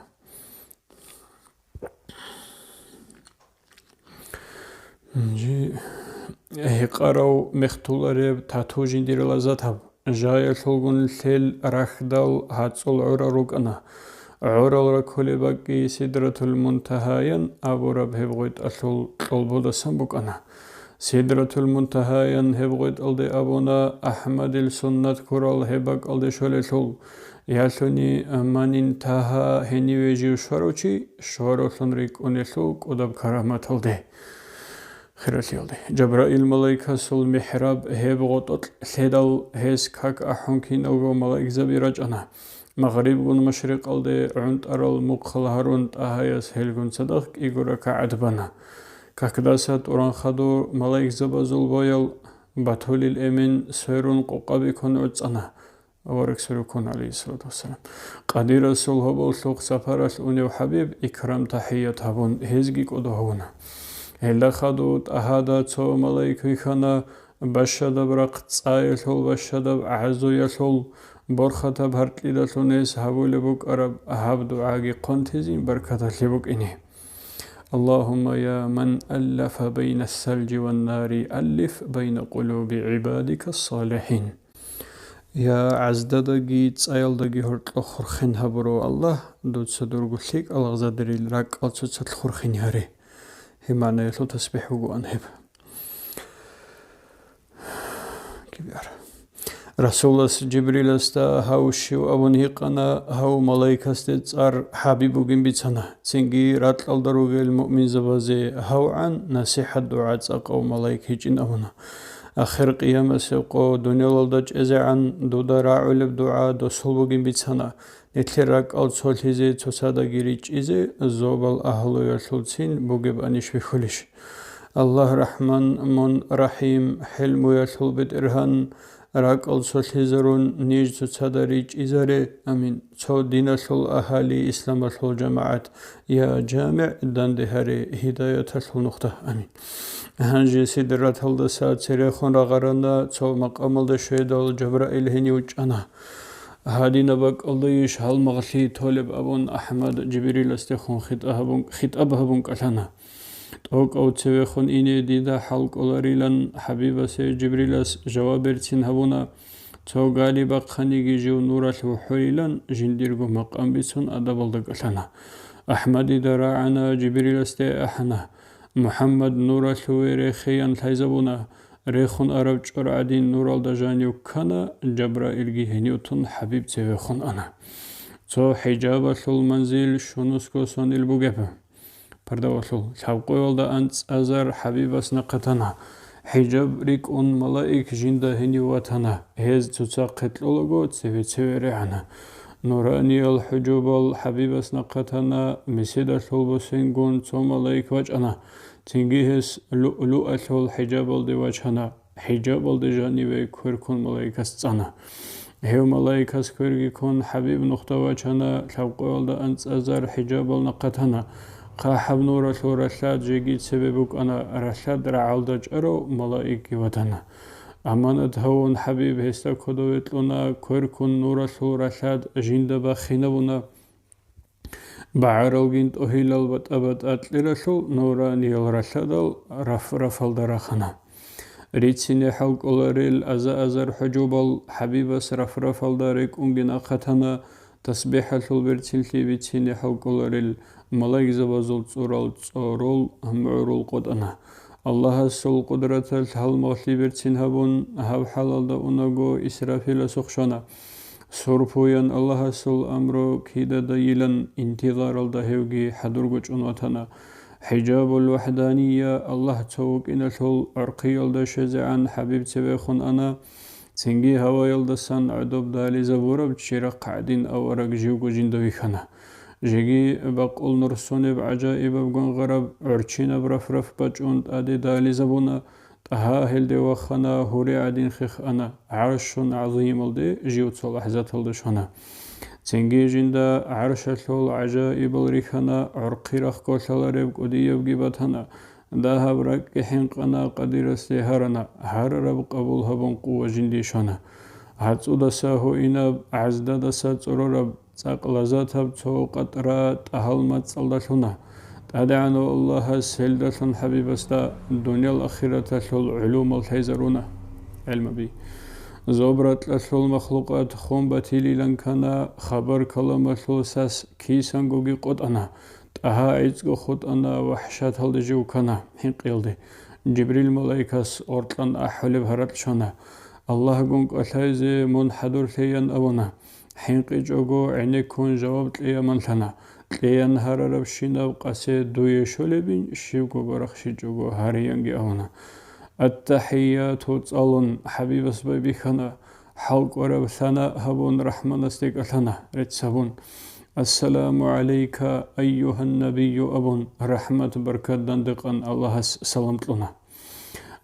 Жи-, гьекъарав мехтулареб тату жиндир лаззат гьаб. Жаялъулгун лъел рахьдал гьацӀул гӀорал рукӀана. ГӀорал ракулеб бакӀги Сидратул Мунтагьаян абураб гьеб гъветӀалъул кьолбодасан букӀана. Сидратул Мунтагьаян гьеб гъветӀалде абуна АхӀмадил суннат ккурал гьеб бакӀалде щолелъул, ялъуни манин тагьа гьениве жив щварав чи щваравлъун рикӀкӀунелъул кӀудаб караматалде. Хиралъиялде. Жабраил малаикасул михӀраб гьеб гъотӀолъ лъедал, гьес как ахӀун киналго малаикзаби рачӀана. Магърибгун машрикъалде гӀунтӀарал мухъал гьарун ТӀагьаяс гьелгун цадахъ кӀиго ракагӀат бана. Какдаса тӀуран хадур малаикзабазул боял батулил эмен сверун къокъаби ккун гӀуцӀана. Авараг сверухъун, гӀалайгьиссалату вассалам. Къадирасул гьоболлъухъ сапаралъ унев ХӀабиб икрам-тахӀият гьабун, гьезги кӀодо гьавуна. Гьелда хадув ТӀагьада цо малаик вихьана, бащадаб рахъ цӀаялъул, бащадаб гӀазуялъул, борхатаб гьаркьидалъун гьес гьабулеб букӀараб гьаб дугӀаги хъвантизин баркаталъе букӀине. Аллагьумма я ман аллафа байна ссалжи ван нари, аллиф байна къулуби гӀибадика ссалихӀин. Я гӀаздадаги цӀаялдаги гьоркьо хурхен гьабурав Аллагь, дуца дурго лъикӀал лагъзадерил ракӀал цоцалъ хурхен гьаре. Гьеб магӀнаялъул тасбихӀ бугоан гьеб. Кибиар. Расулас Жибриласда гьав щив абун гьикъана, гьав малаикасде цӀар ХӀабиб бугин бицана. Цинги ракьалда ругел муъминзабазе гьавгӀан насихӀат-дугӀа цӀакъав малаик гьечӀин абуна. Ахир къиямасеб къо дуниялалда чӀезегӀан дуда рагӀулеб дугӀа досул бугин бицана. Нилъер ракӀал цолъизе, цоцадаги ричӀчӀизе, зобал агьлуялъулцин бугебанищ бихьулищ? Аллагь рахӀман, мун рахӀим, хӀилмуялъул БетӀергьан, ракӀал цолъизарун ниж цоцада ричӀчӀизаре. Амин. Цо диналъул агьали, исламалъул жамагӀат, я ЖамигӀ, данде гьаре, гьидаяталъул нухда. Амин. Гьанже Сидраталдаса церехун рагъарана, цо макъамалда щведал Жабраил гьенив чӀана. Гьадинаб бакӀалдайищ гьалмагълъи толеб абун АхӀмад Жибриласдехун хитӀа гьабун-, хитӀаб гьабун кӀалъана. ТӀокӀав цевехун ине дида хӀал кӀоларилан ХӀабибасе Жибрилас жаваб берцин гьабуна, цо гали бахъаниги жив нуралъ вухӀойилан жиндирго макъам бицун адабалда кӀалъана. АхӀмадида рагӀана, Жибриласде ахӀана, МухӀаммад нуралъуве рехеян лъайзабуна, рехун араб чӀор гӀадин нуралда жанив ккана, Жабраилги гьенив тун ХӀабиб цевехун ана. Цо хӀижабалъул манзил щунусго сонил бугеб. Пардавалъул лъабкъоялда анцӀазар ХӀабибас нахъатана. ХӀижаб рикӀкӀун малаик жинда гьенив ватана. Гьез цоцахъе кьолаго цеве-цеве регӀана. Нураниял хӀужубал ХӀабибас нахъатана, меседалъул бусенгун цо малаик вачӀана. Цинги гьес луълуалъул хӀижабалде вачана. ХӀижабалде жаниве кверкун малаикас цӀана. Гьев малаикас кверги ккун ХӀабиб нухда вачана, лъабкъоялда анцӀазар хӀижабал нахъатана. ХъахӀаб нуралъул ралъад жеги цебе букӀана, ралъад рагӀалда чӀарав малаикги ватана. Аманат гьавун ХӀабиб гьесда кодове кьуна, кверкун нуралъул ралъад жинда бахинабуна. БагӀаралгин тӀогьилал батӀа-батӀа кьералъул нураниял ралъадал раф-рафалда рахана. Рицине хӀалкӀоларел аза-азар хӀужубал ХӀабибас раф-рафалда рекӀунги нахъатана, тасбихӀалъул берцинлъи бицине хӀалкӀоларел малаикзабазул цӀурал цӀорол мугӀрул къотӀана. Аллагьасул къудраталъ гьалмагълъи берцин гьабун, гьаб хӀалалда унаго Исрафилас ухшана. Сурпуян Аллагьасул амру кидадайилан интизаралда гьевги хӀадурго чӀун ватана. ХӀижабул вахӀдания, Аллагь цо вукӀиналъул гӀурхъиялда щвезегӀан ХӀабиб цевехун ана, цинги гьаваялдасан гӀодоб дализабураб чирахъ гӀадин авараг живго жинда вихьана. Жеги бакъул нур сонеб гӀажаибаб гвангъараб гӀурччинаб раф-раф бачӀун тӀаде дализабуна, ТӀагьа гьелде вахана, гьури гӀадин хихана, гӀаршун гӀазималде жив цо лахӀзаталда щвана. Цинги жинда гӀаршалъул гӀажаибал рихьана, гӀурхъи рахъ кӀолъалареб кӀудиябги батана. Дагьаб ракӀги хӀинкъана, къадирасде гьарана, гьарараб къабул гьабун къуват жинде щвана. ГӀацӀудаса гьуинаб, гӀаздадаса цӀорораб, цӀакъ лазатаб цо къатӀра тӀагьал мацӀалда лъуна. ТӀадегӀанав Аллагьас гьелдалъун ХӀабибасда дуниял ахираталъул гӀулумал лъезаруна, гӀилмаби. Зоб-ракьалъул махлукъат хун батилилан ккана, хабар-каламалъул сас кисангоги къотӀана, тӀагьа гӀицӀго хутӀана, вахӀшаталде жив ккана хӀинкъиялде. Жибрил малаикас оркьан ахӀулеб гьаракь щвана. Аллагьгун кӀалъайзе мун хӀадурлъеян абуна. ХӀинкъичӀого гӀенеккун жаваб кьеяманлъана. Кьеян гьарарабщинаб къасе дуе щолебин, щибго барахщичӀого гьариянги абуна. Ат-тахӀияту цӀалун, ХӀабибас байбихьана, хӀалкӀвараб сана гьабун, рахӀманасде кӀалъана, рецц гьабун. Ассаламу гӀалайка, айюгьан-набийю абун, рахӀмат-баркат дандекъан Аллагьас салам кьуна.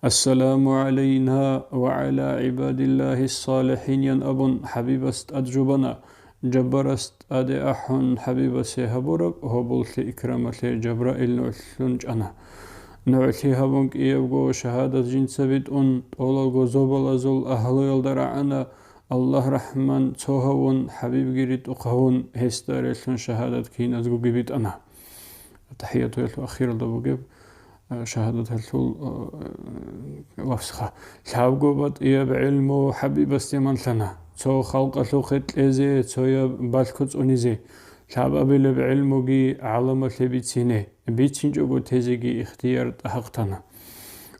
Ассаламу гӀалайна ва гӀала гӀибадиллагьи ссалихӀин, ян абун, ХӀабибас тӀад жубана. Жаббарас тӀаде ахӀун, ХӀабибасе гьабураб гьоболлъи-икрамалъе Жабраил нугӀлъун чӀана. НугӀлъи гьабун кӀиябго шагьадат жинца битӀун, тӀолалго зобалазул агьлуялда рагӀана, Аллагь рахӀман цо гьавун, ХӀабибги ритӀухъ гьавун, гьесда релълъун шагьадат киназгоги битӀана. ТахӀиятуялъул ахиралда бугеб, а, шагьадаталъул, а, лафзха. Лъабго батӀияб гӀилму ХӀабибасде манлъана, цо халкъалъухъе кьезе, цояб балъго цӀунизе. Лъабабилеб гӀилмуги гӀаламалъе бицине, бицинчӀого тезеги ихтияр тӀагьахътана.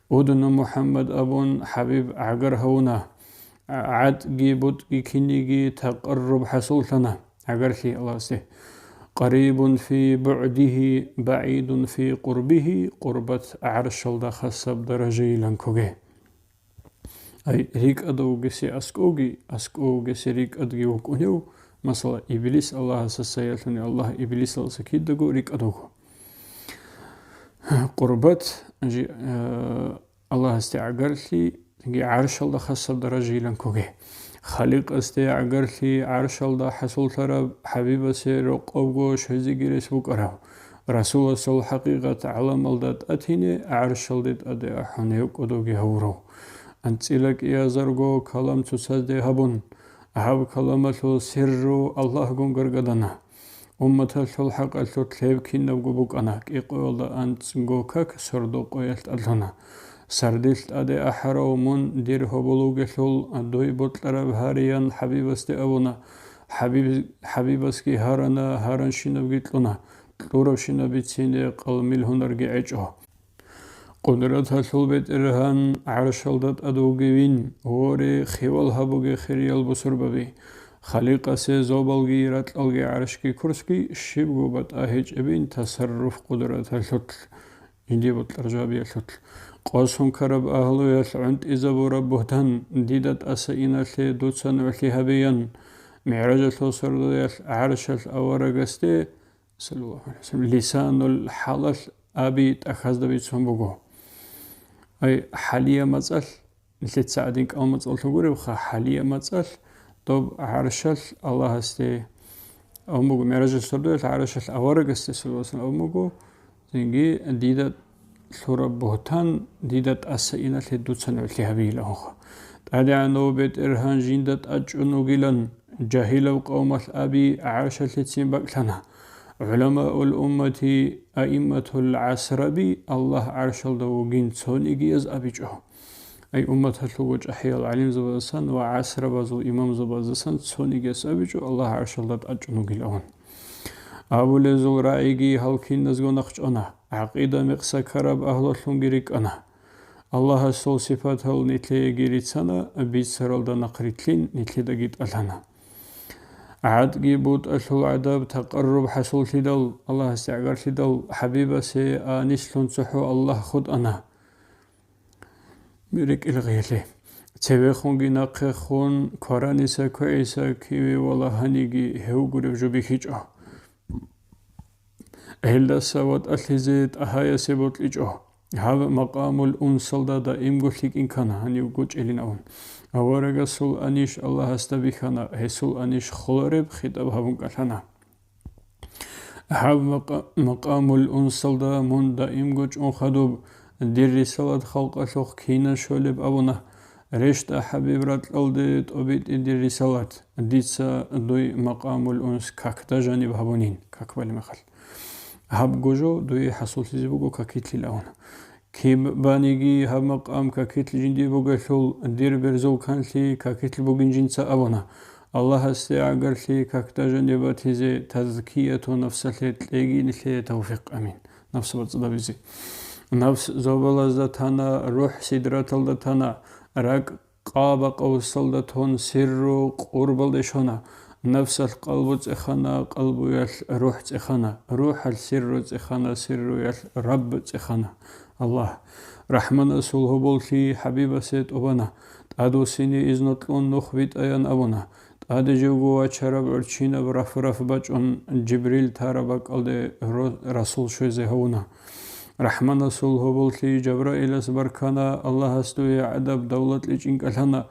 Удну МухӀаммад абун, ХӀабиб гӀагар гьавуна. ГӀатӀги бутӀги киниги такъарруб хӀасуллъана гӀагарлъи Аллагьасде. Къарибун фи бугӀдихьи, багӀидун фи къурбихьи, къурбат гӀаршалда хасаб даражайилан ккоге. Ай, рикӀадав вугесе аскӀовги, аскӀов вугесе рикӀадги вукӀунев, масала, Иблис Аллагьасда сайялъуни, Аллагь Иблисалдаса кидаго рикӀадавго. Къурбат, жи-, э, Аллагьасде гӀагарлъи, цинги гӀаршалда хасаб даражайилан ккоге. Халикъасде гӀагарлъи гӀаршалда хӀасуллъараб ХӀабибасе рокъовго щвезеги рес букӀарав. Расуласул хӀакъикъат гӀаламалда тӀатине гӀаршалде тӀаде ахӀун гьев кӀодовги гьавурав. АнцӀила кӀиазарго калам цоцазде гьабун, гьаб каламалъул сирру Аллагьгун гаргадана. Умматалъул хӀакъалъулъ гьеб кинабго букӀана, кӀикъоялда анцӀго как сордо къоялъ тӀадлъуна. Сардилъ тӀаде ахӀарав мун дир гьобол вугелъул, дуй бокьараб гьариян ХӀабибасде абуна. ХӀабиб-, ХӀабибасги гьарана, гьаранщинабги кьуна, кьурабщинаб бицине къалмил гьунарги гӀечӀо. Къудраталъул БетӀергьан гӀаршалда тӀад вугевин, воре, хевал гьабуге, хириял бусурбаби! Халикъасе зобалги ракьалги гӀаршги курсги щибго батӀа гьечӀебин тасарруф къудраталъулъ, жиндие бокьараб жавабиялъулъ. Къосун ккараб агьлуялъ гӀунтӀизабураб бугьтан, дида тӀаса иналъе дуца нугӀлъи гьабеян, МигӀражалъул сордоялъ гӀаршалъ аварагасде, саллаллагьу гӀалайгьи ва саллам, лисанул хӀалалъ аби тӀахьазда бицун буго. Ай, хӀалия мацӀалъ, нилъеца гӀадин кӀал мацӀалъ гуребха, хӀалия мацӀалъ доб гӀаршалъ Аллагьасде абун буго, МигӀражалъул сордоялъ гӀаршалъ аварагасде, саллаллагьу гӀалайгьи ва саллам, абун буго, цинги дида лъураб бугьтан, дида тӀаса иналъе дуца нугӀлъи гьабейилан гьуха. ТӀадегӀанав БетӀергьан жинда тӀад чӀун вугилан, жагьилав къавмалъ аби гӀаршалъецин бакӀлъана. ГӀуламаул уммати, аимматул гӀасраби Аллагь гӀаршалда вугин цонигияз абичӀо. Ай, умматалъулго чӀахӀиял гӀалимзабаздасан ва гӀасрабазул имамзабаздасан цонигияз абичӀо Аллагь гӀаршалда тӀад чӀун вугилан. Абулезул рагӀиги гьал киназго нахъчӀвана, гӀакъида-мекъса ккараб агьлуялъунги рикӀкӀана. Аллагьасул сипатал нилъееги рицана, бицаралда нахърилълъин нилъедаги тӀалъана. ГӀатӀги бутӀалъул гӀадаб такъарруб хӀасуллъидал, Аллагьасде гӀагарлъидал, ХӀабибасе анислъун цохӀо Аллагь хутӀана. РекӀел гъеле. Цевехунги нахъехун квараниса квегӀиса киве валагьаниги гьев гуреб жо бихьичӀо. Гьелдаса ватӀалъизе тӀагьаясе бокьичӀо. Гьаб макъамул унсалда даимго лъикӀин ккана, гьанивго чӀилин авун. Аварагасул аниш Аллагьасда бихьана, гьесул аниш холареб хитӀаб гьабун кӀалъана. Гьаб макъа-, макъамул унсалда мун даимго чӀун хадуб, дир рисалат халкъалъухъ кинан щолеб абуна. РещтӀа, ХӀабиб, ракьалде тӀобитӀе дир рисалат, дица дуй макъамул унс какда жаниб гьабунин, как балеб мехалъ. Гьаб гужо дуе хӀасуллъизе буго какилъил абуна. Киб баниги гьаб макъам какилъ жиндие бугелъул, дир берзул канлъи какилъ бугин жинца абуна. Аллагьасде гӀагарлъи какда жаниб батизе, тазкияту нафсалъе кьеги нилъее тавфикъ. Амин. Нафс бацӀцӀадабизе. Нафс зобалазда тана, рухӀ сидраталда тана, ракӀ къаба къавсалда тун, сирру къурбалде щвана. Нафсалъ къалбу цӀехана, къалбуялъ рухӀ цӀехана, рухӀалъ сирру цӀехана, сирруялъ Рабб цӀехана. Аллагь. РахӀманасул гьоболлъи ХӀабибасе тӀубана. ТӀадвуссине изну кьун нух битӀаян абуна. ТӀаде живго вачараб гӀурччинаб раф-раф бачӀун, Жибрил тараб бакӀалде ро-, Расул щвезе гьавуна. РахӀманасул гьоболлъи Жабраилас баркана, Аллагьас дуе гӀадаб-давлатлъи чӀинкӀалъана,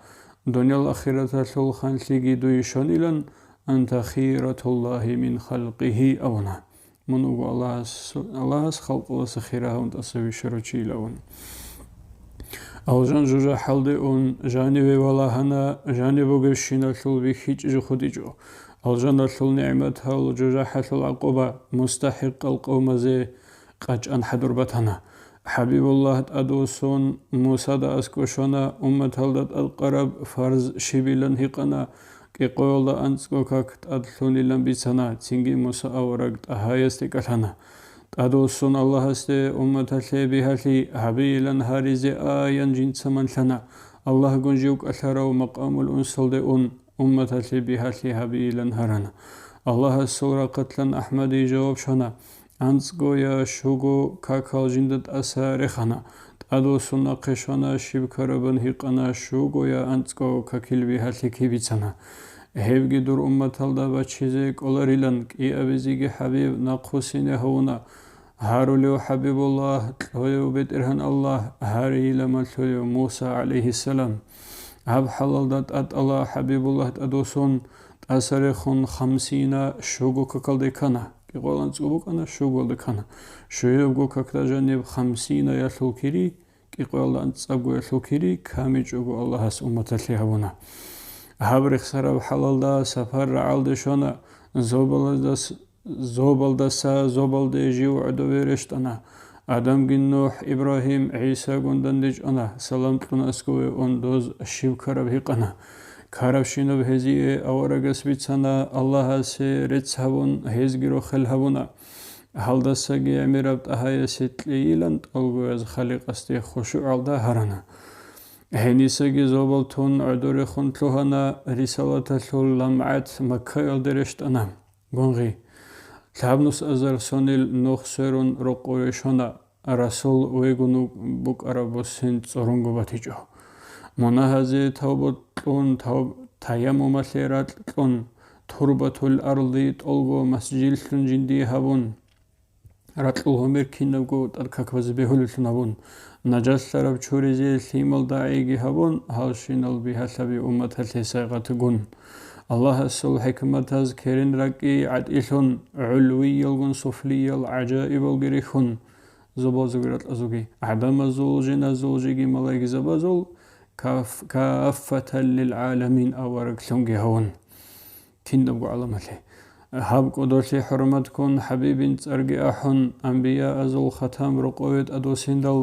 дуниял ахираталъул ханлъиги дуе щванилан, анта хиратуллагьи мин халкъигьи абуна. Мун вуго Аллагьас, Аллагьас халкъалдаса хира гьавун тӀаса вищарав чийилавун. Алжан жужахӀалде ун, жаниве валагьана, жаниб бугебщиналъул бихьичӀ жо хутӀичӀо. Алжаналъул нигӀматал, жужахӀалъул гӀакъуба мустахӀикъал къавмазе къачӀан хӀадур батана. ХӀабибуллагь тӀадвуссун, Мусада аскӀов щвана, умматалда тӀадкъараб фарз щибилан гьикъана, кӀикъоялда анцӀго как тӀад лъунилан бицана, цинги Муса авараг ТӀагьаясде кӀалъана. ТӀадвуссун Аллагьасде умматалъе бигьалъи гьабейилан гьаризе аян жинца манлъана. Аллагьгун жив кӀалъарав макъамул унсалде ун, умматалъе бигьалъи гьабейилан гьарана. Аллагьасул рахъалъан АхӀмадие жаваб щвана. АнцӀго я щуго какал жинда тӀаса рехана. ТӀадвуссун нахъе щвана, щиб ккарабан гьикъана, щуго я анцӀго какил бигьалъи киб бицана. Гьебги дур умматалда бачизе кӀоларилан, кӀиабизеги ХӀабиб нахъвуссине гьавуна. Гьарулев ХӀабибуллагь, кьоев БетӀергьан Аллагь, гьарейила малъулев Муса гӀалайгьиссалам. Гьаб хӀалалда тӀатӀала ХӀабибуллагь тӀадвуссун, тӀаса рехун хамсина щуго какалде ккана. КӀикъоялда анцӀго букӀана, щугоялда ккана. Щуябго какда жаниб хамсинаялъул кири, кӀикъоялда анцӀабгоялъул кири камичӀого Аллагьас умматалъе гьабуна. Гьаб рехсараб хӀалалда сапар рагӀалде щвана, зобалаздас-, зобалдаса зобалде жив гӀодове рещтӀана. Адамгин НухӀ, Ибрагьим, ГӀисагун дандечӀана, салам кьун аскӀове ун доз щиб ккараб гьикъана. Ккарабщинаб гьезие аварагас бицана, Аллагьасе рецц гьабун, гьезги рохел гьабуна. Гьалдасаги гӀемераб ТӀагьаясе кьейилан тӀалгояз Халикъасде хушугӀалда гьарана. Гьенисаги зобал тун гӀодорехун лъугьана, рисалаталъул ламгӀат Маккаялде рещтӀана. Гунгъи. Лъабнус азар сонил нух сверун рокъове щвана, Расул вегун букӀараб буссин цӀурунго батичӀо. Мунагьазе тавба кьун, тав-, таяммумалъе ракь кьун, турбатул арли тӀолго масжиллъун жиндие гьабун, ракьул гьумер кинабго тӀад какбазе бегьулеллъун гьабун, нажаслъараб чуризе лъимал дагӀиги гьабун, гьалщинал бигьалъаби умматалъе сайгъатгун. Аллагьасул хӀикматаз керен ракӀи гӀатӀилъун, гӀулвиялгун суфлиял гӀажаибалги рихьун, зобалзуги ракьазуги, гӀадамазул, жиназул, жеги малайкзабазул, каф-, каффатал лил гӀаламин авараглъунги гьавун. Кинабго гӀаламалъе. Гьаб кӀодолъи хӀурмат ккун, ХӀабибин цӀарги ахӀун, анбияазул хатам рокъове тӀадвуссиндал,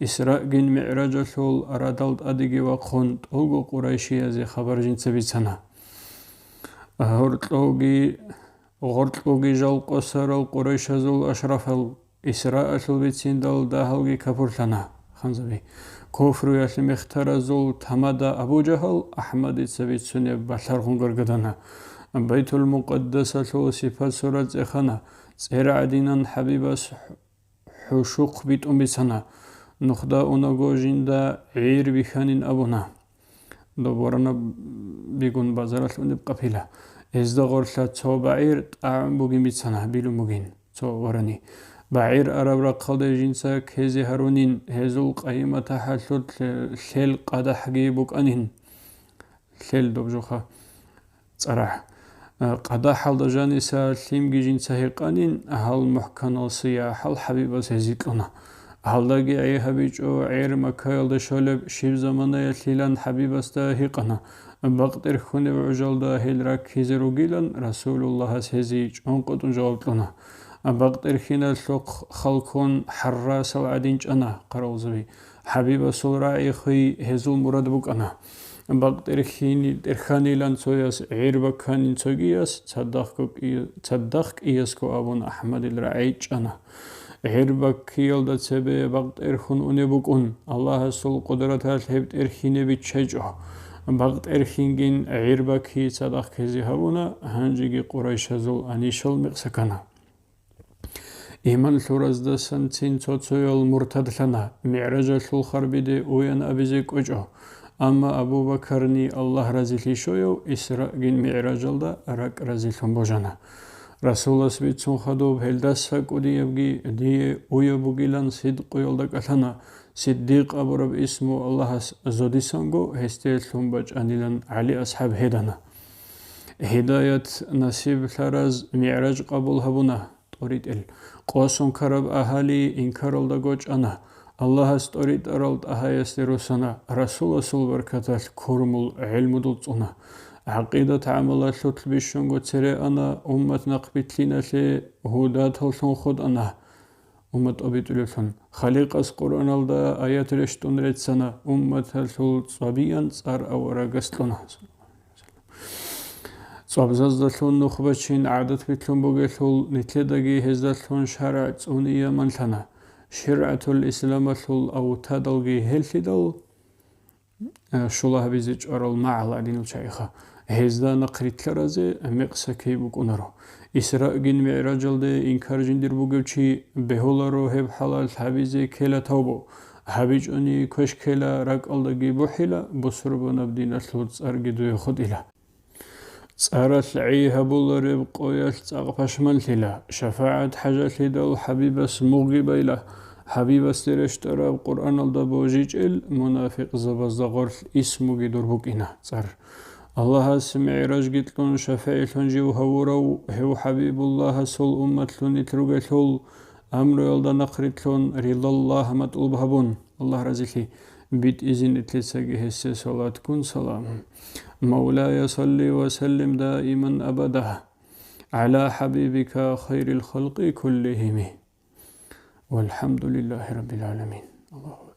Исраъгин МигӀражалъул радал тӀадеги вахъун, тӀолго къурайшиязе хабар жинца бицана. Гьоркьоги, гьоркьоги жал къосарал къурайшазул ашрафал Исраъалъул бициндал дагьалги капурлъана, ханзаби. Куфруялъе мехтаразул тамада Абу Жагьал АхӀмадица бицунеб балъаргъун гаргадана. Байтул-Мукъаддасалъул сипат-сурат цӀехана, цӀер гӀадинан ХӀабибас хӀушухъ битӀун бицана. Нухда унаго жинда гӀир бихьанин абуна. Доб варана бигун базаралъ унеб къапила. Гьезда гъорлъа цо багӀир тӀагӀун бугин бицана, билун бугин цо варани. БагӀир араб рахъалде жинца ккезе гьарунин, гьезул къайиматахӀалъур лъе-, лъел къадахӀги букӀанин. Лъел доб жоха цӀарахӀ. Къадахьалда жаниса лъимги жинца гьекъанин, гьал мухӀканал сияхӀал ХӀабибас гьезие кьуна. Гьалдаги гӀей гьабичӀо гӀер Маккаялда щолеб щиб заманаялъилан ХӀабибасда гьикъана. Бакъ тӀерхьунеб гӀужалда гьел раккизе ругилан Расулуллагьас гьезие чӀонкъотӀун жаваб кьуна. Бакъ тӀерхьиналъухъ халкон ХӀаррасал гӀадин чӀана, хъаралзаби. ХӀабибасул рагӀи хвей гьезул мурад букӀана. Бакъ тӀерхьини-, тӀерхьанилан цояс гӀер бакканин цогияс, цадахъго кӀи-, цадахъ кӀиясго абун АхӀмадил рагӀи чӀана. ГӀер баккиялда цебе бакъ тӀерхьун унеб букӀун, Аллагьасул къудраталъ гьеб тӀерхьине биччачӀо. Бакъ тӀерхьингин гӀер баккие цадахъ ккезе гьабуна, гьанжеги къурайшазул анищал мекъсакана. Иман лъураздасан цин цо-цоял муртадлъана, МигӀражалъул харбиде уян абизе кӀвечӀо. Амма Абу Бакарни, Аллагь разилъи щояв, Исрагин МигӀражалда ракӀ разилъун божана. Расулас бицун хадуб гьелдаса кӀудиябги дие уяв бугилан сидкъуялда кӀалъана, Сиддикъ абураб исму Аллагьас зодисанго гьесде лъун бачӀанилан ГӀали асхӀаб гьедана. Гьидаят насиблъараз МигӀраж къабул гьабуна. ТӀоритӀел къосун ккараб агьали инкаралда гочӀана. Аллагьас тӀоритӀарал ТӀагьаясде руссана, Расуласул баркаталъ курмул гӀелмудул цӀуна. ГӀакъидат гӀамалалъулъ бищунго цере ана, уммат нахъбилълъиналъе гьудаталлъун хутӀана. Уммат тӀобитӀулевлъун, Халикъас Къуръаналда аят рещтӀун реццана, умматалъул цӀвабиян цӀар аварагас кьуна. ЦӀвабзаздалъун нухбачин гӀадат билълъун бугелъул, нилъедаги гьездалъун шаргӀ цӀунияманлъана. ШиргӀатул исламалъул авутадалги гьелъидал, э, щула гьабизе чӀварал магӀал гӀадинал чагӀиха. Гьезда нахърилълъаразе мекъсакей букӀунаро. Исрагин МигӀражалде инкар жиндир бугев чи бегьуларо гьеб хӀалалъ гьабизе ккела тавбу. ГьабичӀони квеш ккела, ракӀалдаги бухӀила, бусурбанаб диналъул цӀарги дуе хутӀила. ЦӀаралъ гӀей гьабулареб къоялъ цӀакъ пашманлъила, шафагӀат хӀажалъидал ХӀабибас мугъги байла, ХӀабибасде рещтӀараб Къуръаналда божичӀел мунафикъзабазда гъорлъ исмуги дур букӀина цӀар. Аллагьас МигӀражги кьун шафигӀилъун жив гьавурав гьев ХӀабибуллагьасул умматлъунилъ ругелъул, амруялда нахърилълъун ридаллагь матӀлуб гьабун, Аллагь разилъи, битӀизе нилъецаги гьесие салатгун салам. مولاي صل وسلم دائما أبدا على حبيبك خير الخلق كلهم. والحمد لله رب العالمين. Аллагьу